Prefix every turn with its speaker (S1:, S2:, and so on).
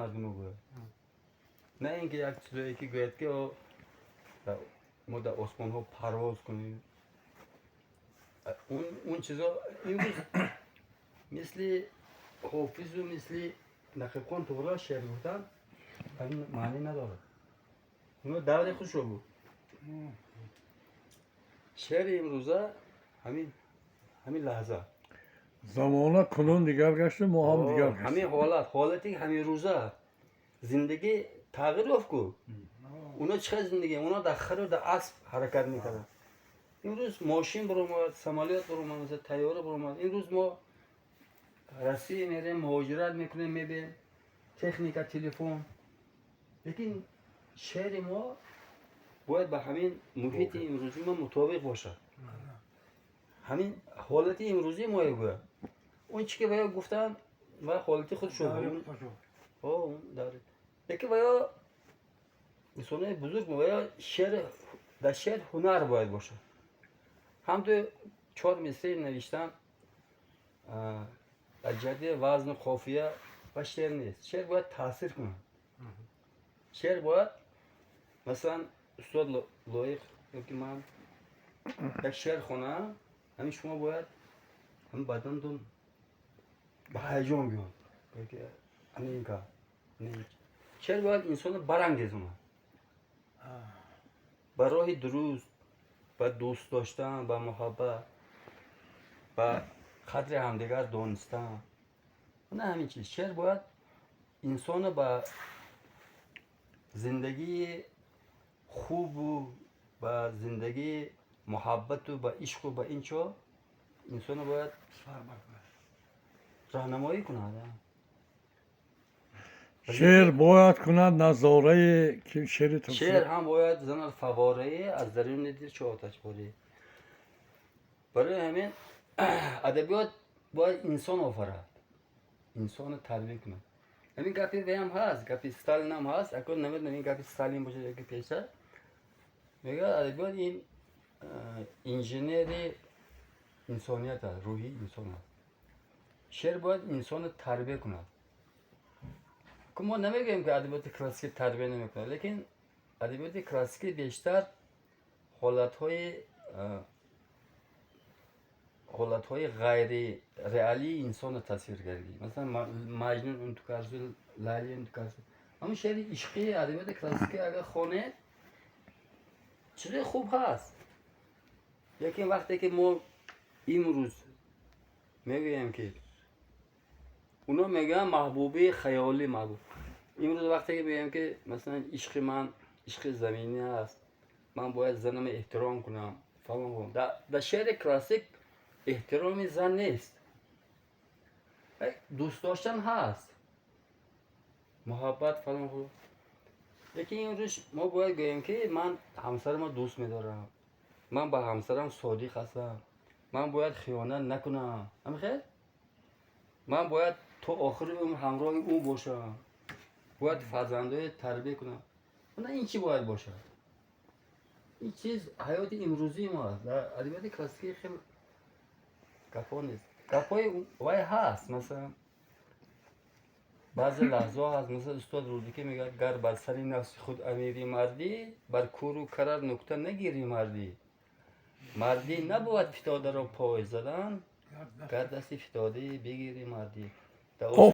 S1: Мардумо гӯяд, на ин ки як чизое ки гӯяд, ки мо дар осмонҳо парвоз кунем. Он чизо имрӯз мисли Ҳофизу мисли Нақибхон Туғрал шеър гуфтан маънӣ надорад. Оно даври худшо буд. Шеъри имрӯза ҳамин лаҳза.
S2: Замона кунун дигар гашта, мо ҳам дигар гаштем.
S1: Ҳамин ҳолат, ҳолати ҳамин рӯза, зиндагӣ тағйир ёфт ку. Оно чӣ хел зиндагӣ? Оно дар хару дар асп ҳаракат мекарданд. Имрӯз мошин баромад, самолёт баромад, масалан, тайёра баромад. Имрӯз мо Россия мерем, муҳоҷират мекунем, мебием, техника, телефон. Лекин шеъри мо бояд ба ҳамин муҳити имрӯзии мо мутобиқ бошад, ҳамин ҳолати имрӯзии мо гӯяд. Он чӣ ки ваё гуфтанд, ва ҳолати худшон, лекин ваё инсонои бузург, ваё шеър, дар шеър ҳунар бояд бошад. Ҳамту чор мисраи навиштан аз ҷиҳати вазну қофия ва шеър нест. Шеър бояд таъсир кунад. Шеър бояд, масалан, устод Лоиқ ёки ман як шеър хонам, ҳамин шумо бояд ҳамин бадантон ба ҳаяҷон биёд. Шеър бояд инсонро барангезонад ба роҳи дуруст, ба дӯст доштан, ба муҳаббат, ба қадри ҳамдигар донистан. На ҳамин чиз. Шеър бояд инсонро ба зиндагии хубу ба зиндагии муҳаббату ба ишқу ба ин чо инсонро бояд роҳнамоӣ кунад.
S2: Шеър бояд кунад назораи ки шеъри
S1: Шеър ҳам бояд занад фаворае, аз даруни дил чу оташпорӣ. Барои ҳамин адабиёт бояд инсон офарад, инсонро тарбия кунад. Ҳамин гапи веам ҳаст, гапи Сталинам ҳаст. Акун намедонам, ин гапи Сталин бошад ёки пеша. Мегӯяд, адабиёт ин инженери инсоният аст, рӯҳии инсон аст. Шеър бояд инсонро тарбия кунад. Мо намегӯем, ки адабиёти классикӣ тарбия намекунад, лекин адабиёти классикӣ бештар ҳолатҳои ғайриреалии инсонро тасвир кардагӣ. Масалан, Маҷнун унтукарсу, Лайли унтукарсу. Ҳамин шеъри ишқии адабиёти классикӣ агар хонед, чизи хуб ҳаст, лекин вақте ки мо имрӯз мегӯем, ки оно мегӯянд маҳбубии хаёлӣ, маҳбуб, имрӯз вақте ки мегӯем, ки масалан, ишқи ман ишқи заминӣ аст, ман бояд занама эҳтиром кунам, фалон, дар шеъри классик эҳтироми зан нест. Дӯст доштан ҳаст, муҳаббат, фалон. Лекин имрӯз мо бояд гӯем, ки ман ҳамсарамро дӯст медорам, ман ба ҳамсарам содиқ ҳастам, ман бояд хиёнат накунам, ҳамин хел, ман бояд то охири умр ҳамроҳи ӯ бошам, бояд фарзандое тарбия кунам. На, ин чӣ бояд бошад? Ин чиз ҳаёти имрӯзии мо аст. Дар адабиёти классикӣ хел гапҳо нест. Гапҳои вай ҳаст, масалан, баъзе лаҳзаҳо ҳаст. Масалан, устод Рӯдакӣ мегӯяд: «Гар бар сари нафси худ амирӣ мардӣ, бар кӯру карар нукта нагирӣ мардӣ. Мардӣ набувад фитодаро пой задан, гар дасти фитодае бигирӣ мардӣ.»